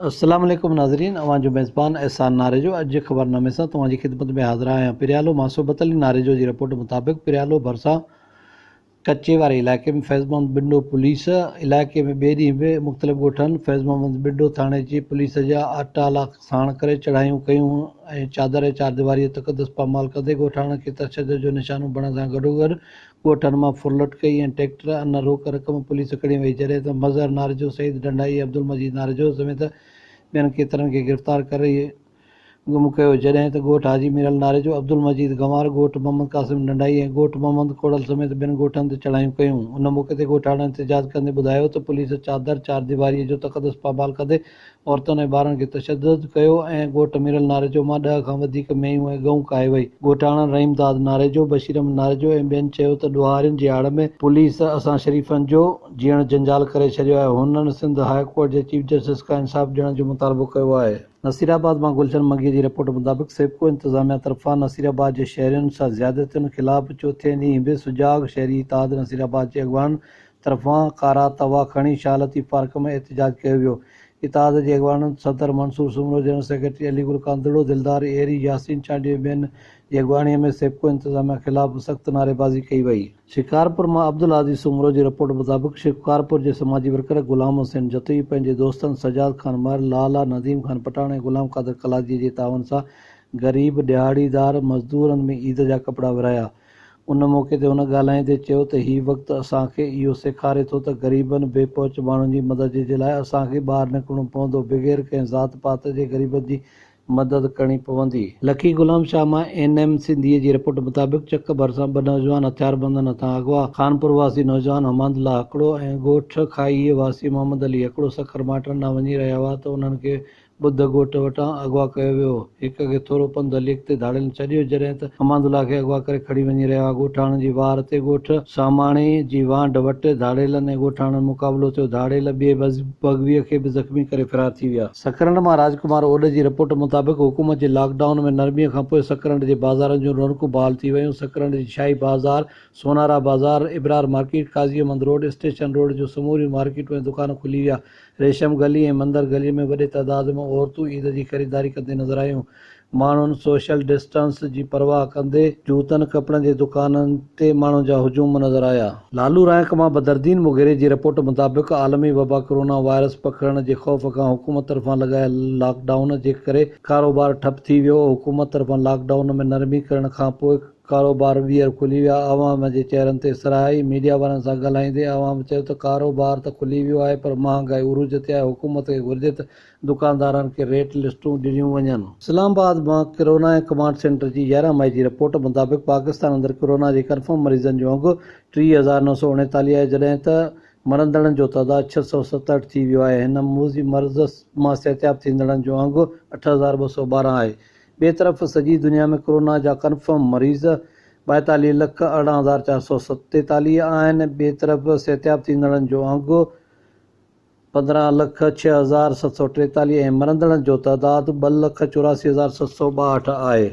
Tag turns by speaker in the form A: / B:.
A: السلام عليڪم ناظرين اوهان جو ميزبان احسان ناريجو اڄ جي خبرنامي سان توهان جي خدمت ۾ حاضر آهيان پريالو مان صحبت علي ناريجو جي رپورٽ مطابق پريالو ڀرسان ڪچي واري علائقي ۾ فيض محمد ٻنڊو پوليس علائقي ۾ ٻئي ڏينهن به مختلف ڳوٺن فيض محمد ٻنڊو ٿاڻي جي پوليس جا اٽالا ساڻ ڪري چڙهايون ڪيون ۽ چادر ۽ چارديواري جو تقدس پامال ڪندي ڳوٺاڻن کي تشدد جو نشانو بڻائڻ سان گڏوگڏ ڳوٺن مان ڦرلٽ ڪئي ۽ ٽريڪٽر ان روڪ رقم پوليس کڻي وئي جڏهن ته مظهر ناريجو، سعيد ڍنڍائي ۽ عبدالمجيد ناريجو سميت ٻين ڪيترن کي گرفتار ڪري گم ڪيو جڏهن ته ڳوٺ حاجي ميرل ناريجو، عبدالمجيد گنوار، ڳوٺ محمد قاسم ڍنڍائي ۽ ڳوٺ محمد کوڙل سميت ٻين ڳوٺن تي چڙهايون ڪيون ان موقعي تي ڳوٺاڻن احتجاج ڪندي ٻڌايو ته پوليس چادر چارديواري جو تقدس پامال ڪندي عورتن ۽ ٻارن کي تشدد ڪيو ۽ ڳوٺ ميرل ناريجو مان ڏهه کان وڌيڪ مينهون ۽ ڳئون ڪاهي وئي. ڳوٺاڻن رحيم داد ناريجو، بشير احمد ناريجو ۽ ٻين چيو ته ڏوهارين جي آڙ ۾ پوليس اسان شريفن جو جيئڻ جنجال ڪري ڇڏيو آهي. هنن سنڌ هاء ڪورٽ جي چيف جسٽس کان انصاف ڏيڻ جو مطالبو ڪيو آهي. نصيرآباد مان گلشن منگي جي رپورٽ مطابق سيپڪو انتظاميا طرفان نصيرآباد جي شهرين سان زيادتين خلاف چوٿين ڏينهن به سجاڳ شهري اتحاد نصيرآباد جي اڳواڻن طرفان ڪارا توا کڻي شاهه لطيف پارڪ ۾ احتجاج ڪيو ويو. اتحاد جي اڳواڻن صدر منصور سومرو، جنرل سيڪريٽري علي گل ڪانڌڙو، دلدار ايري، ياسين چانڊيو ۽ ٻين جي اڳواڻي ۾ سيپڪو انتظاميا خلاف سخت نعريبازي ڪئي وئي. شڪارپور مان عبدالهادي سومرو جي رپورٽ مطابق شڪارپور جي سماجي ورڪر غلام حسين جتوئي پنهنجي دوستن سجاد خان مهر، لالا نديم خان پٺاڻ ۽ غلام قادر ڪلاجي جي تعاون سان غريب ڏهاڙيدار مزدورن ۾ عيد جا ڪپڙا ورهايا. ان موقعي تي هن ڳالهائيندي چيو ته هي وقت اسان کي اهو سيکاري ٿو ته غريبن، بي پهچ ماڻهن جي مدد جي لاء اسان کي ٻاهر نڪرڻو پوندو، بغير ڪنهن ذات پات جي غريبن جي مدد ڪرڻي پوندي. لکي غلام شاهه مان اين ايم سنڌيء جي رپورٽ مطابق چڪ ڀرسان ٻه نوجوان هٿياربندن هٿان اغوا، خانپور واسي نوجوان حماد الله هڪڙو ۽ ڳوٺ کاهيء واسي محمد علي هڪڙو سکر ماٽرن ڏانهن وڃي رهيا هئا ته انهن کي ٻڌ ڳوٺ وٽان اغوا ڪيو ويو. هڪ کي ٿورو پنڌ هلي اڳتي ڌاڙيلن ڇڏيو، جڏهن ته امان الله کي اغوا ڪري کڻي وڃي رهيا هئا. ڳوٺاڻن جي واهر تي ڳوٺ ساماڻي جي وانڍ وٽ ڌاڙيلن ۽ ڳوٺاڻن مقابلو ٿيو. ڌاڙيل ٻئي بغويء کي به زخمي ڪري فرار ٿي ويا. سڪرنڊ مان راج ڪمار اوڏ جي رپورٽ مطابق حڪومت جي لاڪ ڊائون ۾ نرميء کانپوء سڪرنڊ جي بازارن جون رونقون بحال ٿي ويون. سڪرنڊ جي شاهي بازار، سونارا بازار، Ibrar market, Qazi Ahmed road, station road جون سموريون مارڪيٽون ۽ دڪان کلي ويا. ريشم گلي ۽ مندر گلي ۾ وڏي تعداد ۾ عورتون عيد جي خريداري ڪندي نظر آيون. ماڻهن سوشل ڊسٽنس جي پرواهه ڪندي جوتن، ڪپڙن جي دڪانن تي ماڻهن جا هجوم نظر آيا. لالو رائنڪ مان بدرالدين مغيري جي رپورٽ مطابق عالمي وبا ڪرونا وائرس پکڙڻ جي خوف کان حڪومت طرفان لڳايل لاڪ ڊائون جي ڪري ڪاروبار ٺپ ٿي ويو، حڪومت طرفان لاڪ ڊائون ۾ نرمي ڪرڻ کانپوء ڪاروبار ٻيهر کلي ويا، عوام جي چهرن تي سرهائي، ميڊيا وارن سان ڳالهائيندي عوام چيو ته ڪاروبار ته کلي ويو آهي پر مهانگائي عروج تي آهي، حڪومت کي گهرجي ته دڪاندارن کي ريٽ لسٽون ڏنيون وڃن. اسلام آباد مان ڪرونا ۽ ڪمانڊ سينٽر جي 11 مئي جي رپورٽ مطابق پاڪستان اندر ڪرونا جي ڪنفرم مريضن جو انگ 3939 آهي جڏهن ته مرندڙن جو تعداد 667 ٿي ويو آهي، هن موذي مرض مان صحتياب ٿيندڙن جو انگ 8212 آهي. ٻئي طرف سڄي دنيا ۾ ڪرونا جا ڪنفرم مريض 42 لک 18447 آهن، ٻئي طرف صحتياب ٿيندڙن جو انگ 15 لک 6743 ۽ مرندڙن جو تعداد 2 لک 84762 آهي.